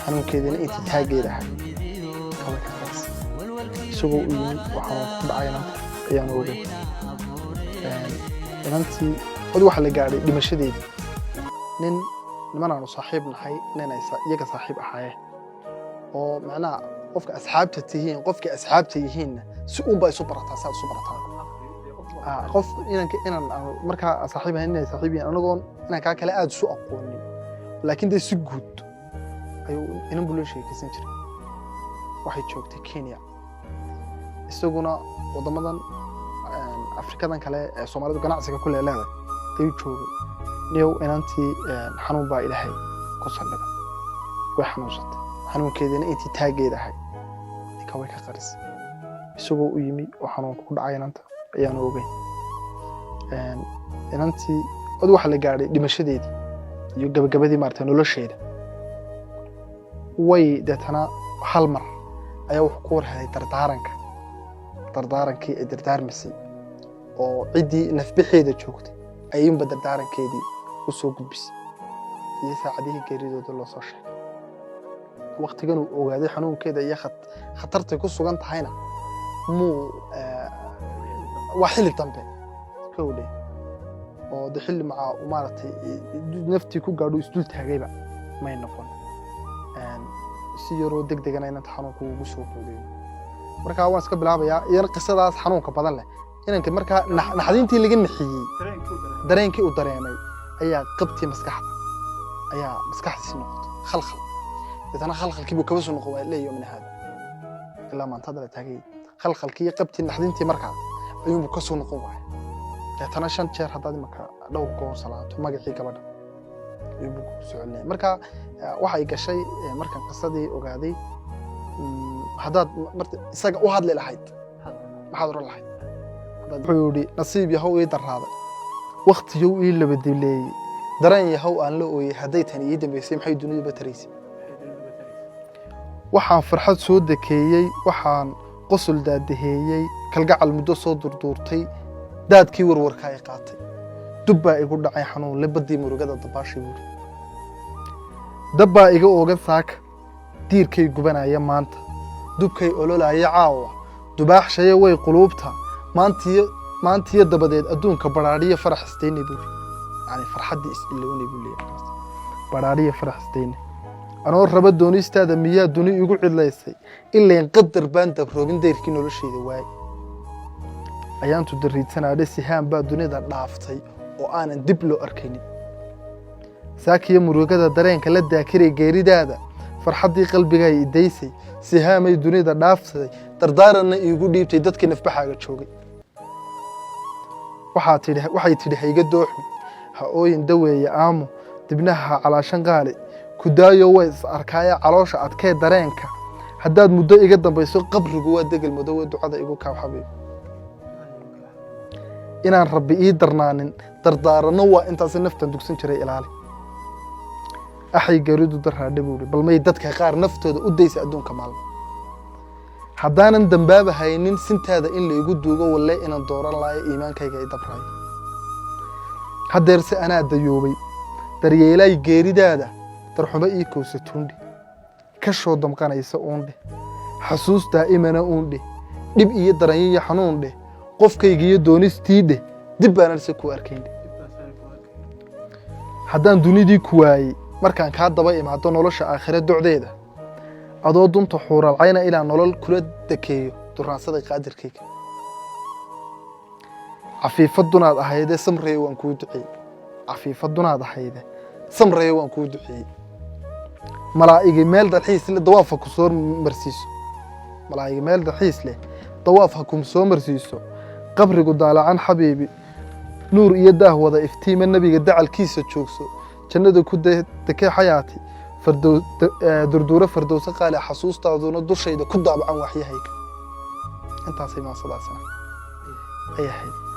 Xanuunkeediina intii taageeda ahay kaway ka qarisay. Isagoo u yimi oo xanuunka ku dhacay inanta ayaan ogeyn. Inantii od waxaa la gaadhay dhimashadeedii. Nin niman aanu saaxiib nahay, nin ay iyaga saaxiib ahaayeen, oo macnaha qofka asxaabta tihiin, qofkii asxaabta yihiinna si uunbaa isu barataa, si aad isu barataa. Qof inanka inan aanu markaa saaxiib ahayn, inay saaxiib yihiin, anagoon inankaa kale aada isu aqoonin, laakiin dee si guud ayuu inan buu la sheekaysan jiray. Waxay joogtay Kenya, isaguna waddamadan Afrikadan kale ee Soomaalidu ganacsiga ku leeleeday ayuu joogay. Niyow, inantii xanuun baa Ilaahay ku saldhigay, way xanuunsatay. Xanuunkeediina intii taageeda ahay ninka way ka qarisay. Isagoo u yimi oo xanuunka ku dhacay inanta ayaanu ogeyn. Inantii od waxaa la gaadhay dhimashadeedii iyo gabagabadii maaragtay nolosheeda. Way deetana hal mar ayaa wuxuu ku war helay dardaaranka, dardaarankii ay dardaarmasay, oo ciddii nafbixeeda joogtay ayuunba dardaarankeedii u soo gudbisay iyo saacadihii geeridooda loo soo sheegay. Waqtigan uu ogaaday xanuunkeeda iyo khatartay ku sugan tahayna muu waa xilli dambe kowdhe, oo de xilli macaa uu maaragtay naftii ku gaadho isdul taagayba may noqon. Si yaroo deg degana inanta xanuunku ugu soo boodayo. Marka waan iska bilaabayaa iyana qisadaas xanuunka badan leh. Inanka markaa naxdintii laga nixiyey, dareenkii uu dareemay ayaa qabtii maskaxda, ayaa maskaxdiisi noqotay khalkhal. Deetana khalkhalkii buu kaba soo noqon waaya ilaa yawmina haada, ilaa maanta hadda la taagay. Khalkhalkii iyo qabtii naxdintii markaa ayuunbuu ka soo noqon waaya. Deetana shan jeer haddaad imaka dhowr goor salaato magacii gabadha ayuunbuu kugu soo celinaya. Marka waxay gashay markaan qisadii ogaaday, haddaad marta isaga u hadli lahayd, maxaad oran lahayd? Wuxuu yidhi: "Nasiib yahow ii darraaday, wakhtiyow ii labadileeyey, dareen yahow aan la ooyey, hadday tani ii dambeysay, maxay duniduba taraysay? Waxaan farxad soo dekeeyey, waxaan qosol daadaheeyey, kalgacal muddo soo durduurtay, daadkii warwarka ay qaatay, dub baa igu dhacay xanuun le, baddii murugada dabaashay." Buuri: "Dab baa iga oogan saaka, diirkay gubanaya maanta, dubkay ololaya caawa, dubaaxshaya way quluubta maantiyo maantiyo dabadeed adduunka badhaadhiya farax istaynay." Buuri, yani farxaddii is ilownay buu leeyahay markaas. "Badhaadhiya farax istaynay, anoo raba doonistaada, miyaa duni igu cidlaysay? Ilayn qadar baan dabroobin, dayrkii noloshayda waay ayaantu dariidsanaadhe, sihaan baa dunida dhaaftay oo aanan dib loo arkaynin. Saakiyo murugada dareenka la daakiray geeridaada, farxaddii qalbigay idaysay, sihaamay dunida dhaafsaday, dardaaranna iigu dhiibtay dadkii nafbaxaaga joogay. Waxaa tidhi, waxay tidhi, hayga dooxin, ha ooyin, daweeye aamu, dibnaha ha calaashan, qaali ku daayo, way is arkaaya, caloosha adkee dareenka. Haddaad muddo iga dambayso, qabrigu waa degel madowe, ducada igu kaab, xabiib, inaan Rabbi ii darnaanin. Dardaaranno waa intaasi, naftan dugsan jiray ilaali. Axay geeridu daraadhe." Buuri: "Bal may dadka qaar naftooda u daysa adduunka maalmo? Haddaanan dambaaba haynin, sintaada in la igu duugo, walle inaan dooran laayo, iimaankayga i dabraayo. Haddeerse anaa dayoobay, daryeelay geeridaada, darxumo ii kowsa tuundhe, kashoo damqanaysa uundhe, xasuus daa'imana uundhe, dhib iyo daranyo iyo xanuun dheh, qofkaygiiyo doonistii dheh, dib baanan se ku arkayn dheh. Haddaan dunidii ku waayey, markaan kaa daba imaado nolosha aakhire docdeeda, adoo dunta xuuralcayna, inaan nolol kula dakeeyo, duraansada qaadirkayga. Cafiifadunaad ahayde, samreeye, waan kuu duceeyey. Cafiifadunaad ahayde, samreeye, waan kuu duceeyey. Malaa'igi meel dalxiis leh dawaaf ha ku soo marsiiso, malaa'igi meel dalxiis leh dawaaf ha ku soo marsiiso, qabrigu daalacan, xabiibi, nuur iyo daah wada iftiima, nebiga dacalkiisa joogso, jannada ku dekee, xayaati durduuro, fardowso qaali, xasuustaaduna dushayda ku daabacan waxyahayga." Intaasay maasadaasina ay ahayd.